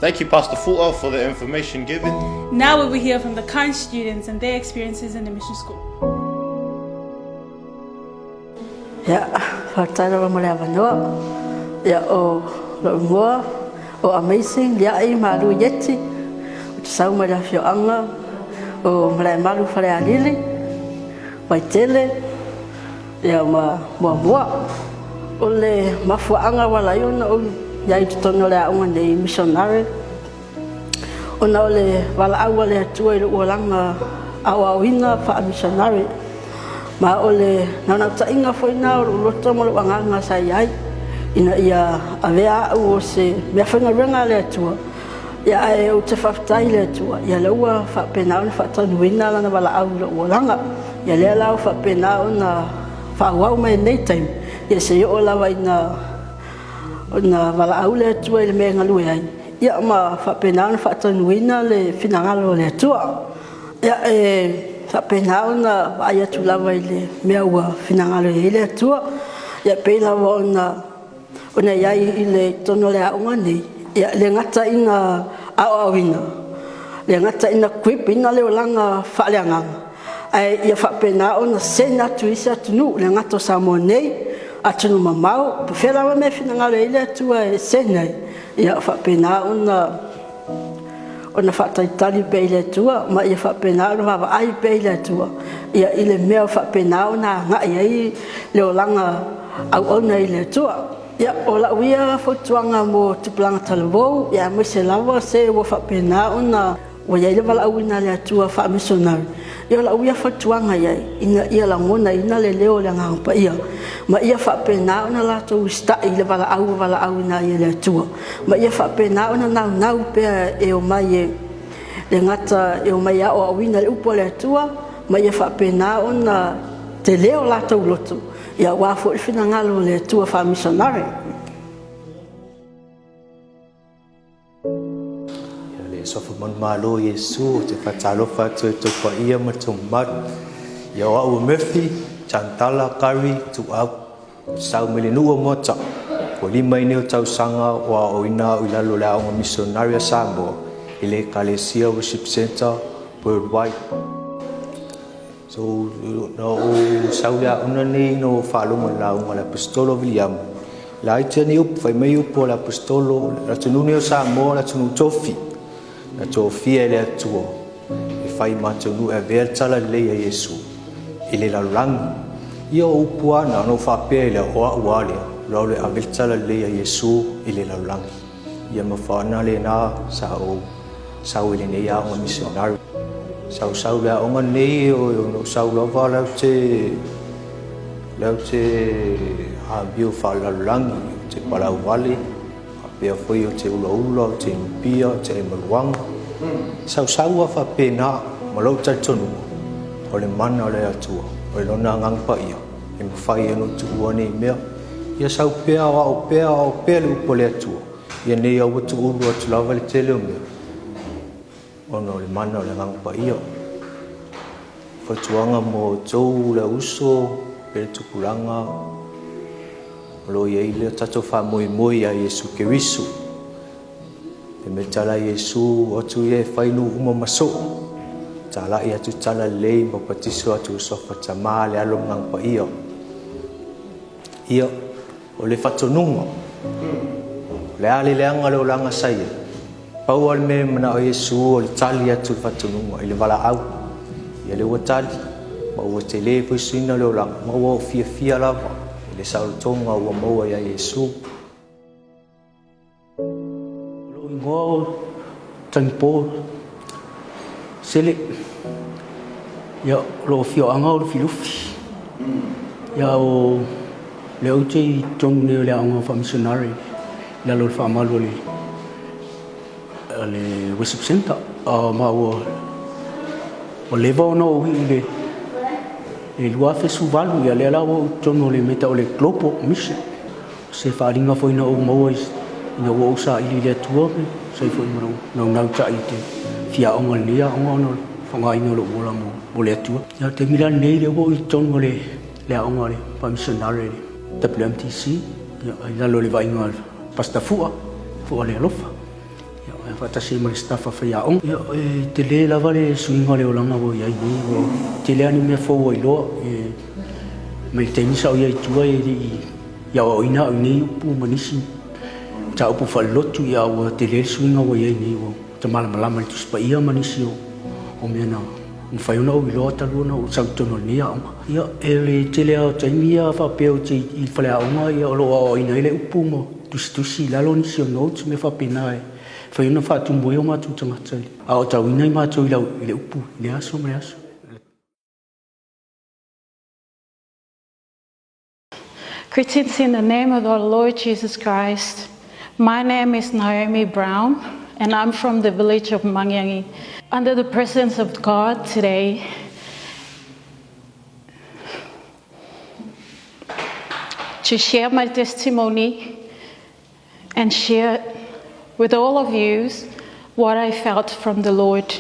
Thank you Pastor Fu'a for the information given. Now we will hear from the current students and their experiences in the mission school. Ia, faafetai lava mo le avanoa. Ia, o lou igoa o Amazing Liai Malu Ieti, ou te sau mai le afioaga o Malaemalu Falealili, Vaitele, ia ma Muamua. O le mafuaaga ua ala ai ona ou i ai i totonu o le aoga nei missionary, ona o le valaau a le Atua i lou olaga aoaoina faamissionary. Ma o le naunautaiga foi lena o lou loto ma lou agaga sa i ai, ina ia avea au o se mea faigaluega a le Atua. Ia, ae ou te faafetai i le Atua, ia lea ua faapena ona faataunuuina lana valaau i lou olaga. Ia lea la ua faapena ona faaauau mai i lenei taimi, ia seia oo lava ina ona valaau le Atua i le mea e galue ai, ia ma faapena ona faataunuuina le finagalo o le Atua. Ia, e faapena ona vaai atu lava i le mea ua finagalo i ai le Atua. Ia, e pei lava ona ona i ai i le totonu o le aoga nei, ia e le gata ina aoaoina, le gata ina equip ina le olaga faaleagaga, ae ia faapena ona send atu i isi atunuu, e le gata o Samoa nei, atunuu mamao, po o fea lava le mea e finagalo i ai le Atua e send ai, ia faapena ona ona faatalitali pea i le Atua ma ia faapena ona vaavaai pea i le Atua ia i le mea o faapena ona agai ai le olaga auauna i le Atua. Ia, o lau ia fautuaga mo tupulaga talavou, ia aemaise lava se ua faapena ona ua i ai le valaauina a le Atua faamisionari, ia o lau ia fautuaga i ai, ina ia lagonaina le leo o le Agaga Paia, ma ia faapena ona latou usitai i le valaau ua valaauina ai e le Atua, ma ia faapena ona naunau pea e omai e le gata e omai e aoaoina le upu a le Atua, ma ia faapena ona tele o latou loto, ia aua foi le finagalo o le Atua faamisionare. Ia le sofa manumalo o Iesu, ou te faatalofa atu i tou paia ma tou mamalu. Ia o au o Murphy, Chantala, Curry, Tuau, ou te sau mai le nuu o Moata'a. Ua 5 ai nei o tausaga o aoaoina au i lalo o le Aoga Misionari a Samoa i le Ekalesia Worship Centre Worldwide. So, na ou sau le aoga nei na ou faalogo i le lauga a le Aposetolo Viliamu. Laiti nei upu, fai mai upu a le Aposetolo, le atunuu nei o Samoa, le atunuu tofi, na tofia e le Atua e fai ma atunuu e avea le talalelei a Iesu i le lalolagi. Ia o upu lava na, ona ou faapea ai lea, o au lava lea, o lau le ave le talalelei a Iesu i le lalolagi. Ia ma faana lena sa ou sau i lenei aoga missionary. Sa ou sau i le aoga lenei, ona ou sau lava o la ou te la ou te amio faalelalolagi, ou te palau vale, faapea foi ou te ulaula, ou te inu pia, ou te ai maluaga. Sausau lava faapena ma lou talitonuga, o le mana o le Atua, o le Lona Agaga Paia, e mafai ai ona ou tuua nei mea. Ia sau pea, o ao pea, o ao pea le upu a le Atua, ia nei aua tuulu atu lava le tele o mea, ona o le mana o le Agaga Paia. Fautuaga mo outou le uso pe le tupulaga o lo o i ai le tatou faamoemoe ia Iesu Keriso. E mea tala Iesu o atu ia e fai nuu uma ma soo. Talai atu tala lelei ma patiso atu suafa Tama le Alo ma Agaga Paia. Ia, o le faatonuga. O le a le leaga o le olaga sa i ai? Pau lava le mea e manao ai Iesu o le tali atu i le faatonuga, i le valaau. Ia lea ua tali, ma ua tele foi suiga o le olaga, ma ua ou fiafia lava i le saolotoga ua maua ia Iesu. O lou igoa o Tagipo Sele. Ia, o lou afioaga o Lufilufi. Ia, o lea ou te i totonu nei o le aoga faamisionare i lalo o le faamalu a le Worship Centre. Ma ua leva ona ou ii i le 2018, ia lea la ua ou i totonu o le mea e tau o le Global Mission. O se faaaliga foi na ou maua ina ua ou saili i le Atua e tusa ai foi ma lou naunautai i te fia aoga i lenei aoga ona o le faaaogaina o lou ola mo le Atua. Ia, o le taimi la lenei lea ua ou i totonu o le aoga a le faamisionare le WMTC, ia, i lalo o le vaaiga a le Pastor Fua, Fua le Alofa. Faatasi ai ma le staff a faiaoga. Ia, e tele lava le suiga o le olaga ua i ai nei, ua tele lava ni mea fou ua iloa. E mai le taimi sa ou i ai i tua e le i aoaoina au i nei upu ma nisi mataupu faalelotu, ia ua tele le suiga ua i ai nei, ua ta malamalama i le Tusi Paia ma nisi o mea na mafai ona ou iloa talu ona ou sau i totonu o lenei aoga. Ia, e le tele lava o taimi ia faapea ou te i le faleaoga, ia o lo o aoaoina ai le upu ma tusitusi i lalo nisi o notes, mea faapena e fai ona faatumu ai o matou tagata i le aoaotauina i matou i le upu i lea aso ma lea aso. Greetings in the name of our Lord Jesus Christ. My name is Naomi Brown, and I'm from the village of Magiagi. Under the presence of God today, to share my testimony and share with all of you what I felt from the Lord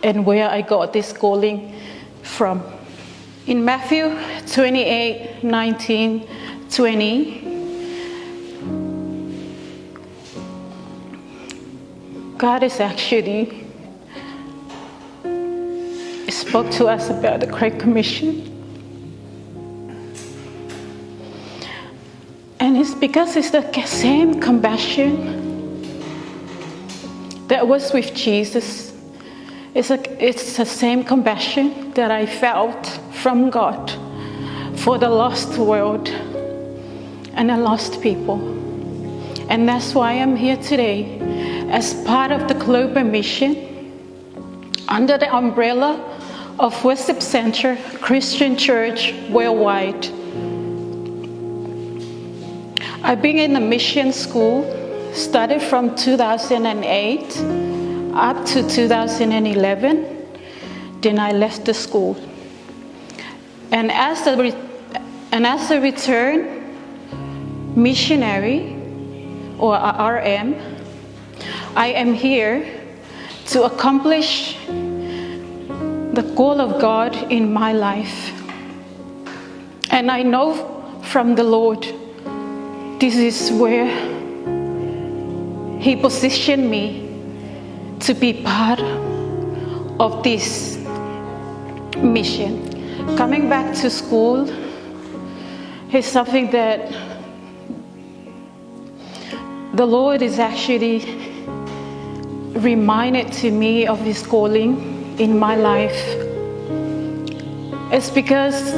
and where I got this calling from. In Matthew 28 19, 20, God is actually spoke to us about the Great Commission. And it's because it's the same compassion that was with Jesus. It's the same compassion that I felt from God for the lost world and the lost people. And that's why I'm here today as part of the global mission under the umbrella of Worship Center Christian Church worldwide. I've been in the mission school, started from 2008 up to 2011. Then I left the school. And as a return missionary, or RM, I am here to accomplish the goal of God in my life. And I know from the Lord, this is where He positioned me to be part of this mission. Coming back to school is something that the Lord is actually reminded to me of His calling in my life. It's because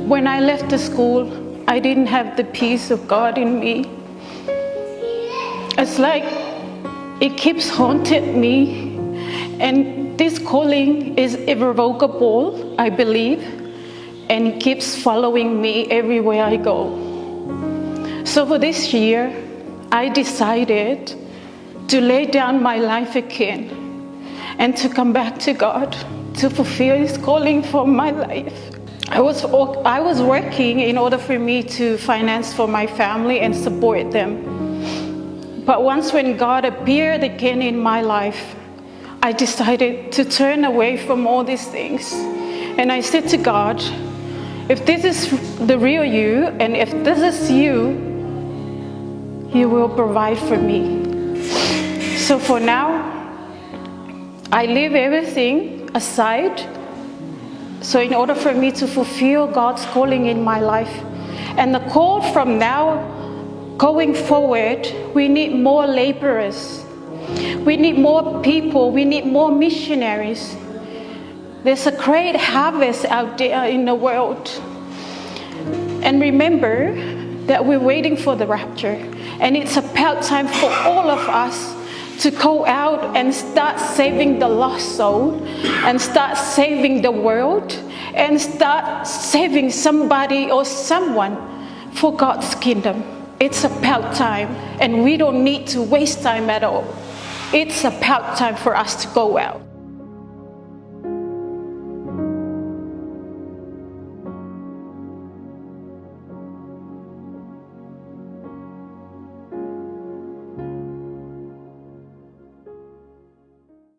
when I left the school, I didn't have the peace of God in me. It's like it keeps haunting me, and this calling is irrevocable, I believe, and it keeps following me everywhere I go. So for this year, I decided to lay down my life again and to come back to God, to fulfill His calling for my life. I was working in order for me to finance for my family and support them. But once when God appeared again in my life, I decided to turn away from all these things. And I said to God, if this is the real you, and if this is you, you will provide for me. So for now, I leave everything aside. So in order for me to fulfill God's calling in my life, and the call from now going forward, we need more laborers. We need more people. We need more missionaries. There's a great harvest out there in the world. And remember that we're waiting for the rapture. And it's about time for all of us to go out and start saving the lost soul, and start saving the world, and start saving somebody or someone for God's kingdom. It's about time, and we don't need to waste time at all. It's about time for us to go out.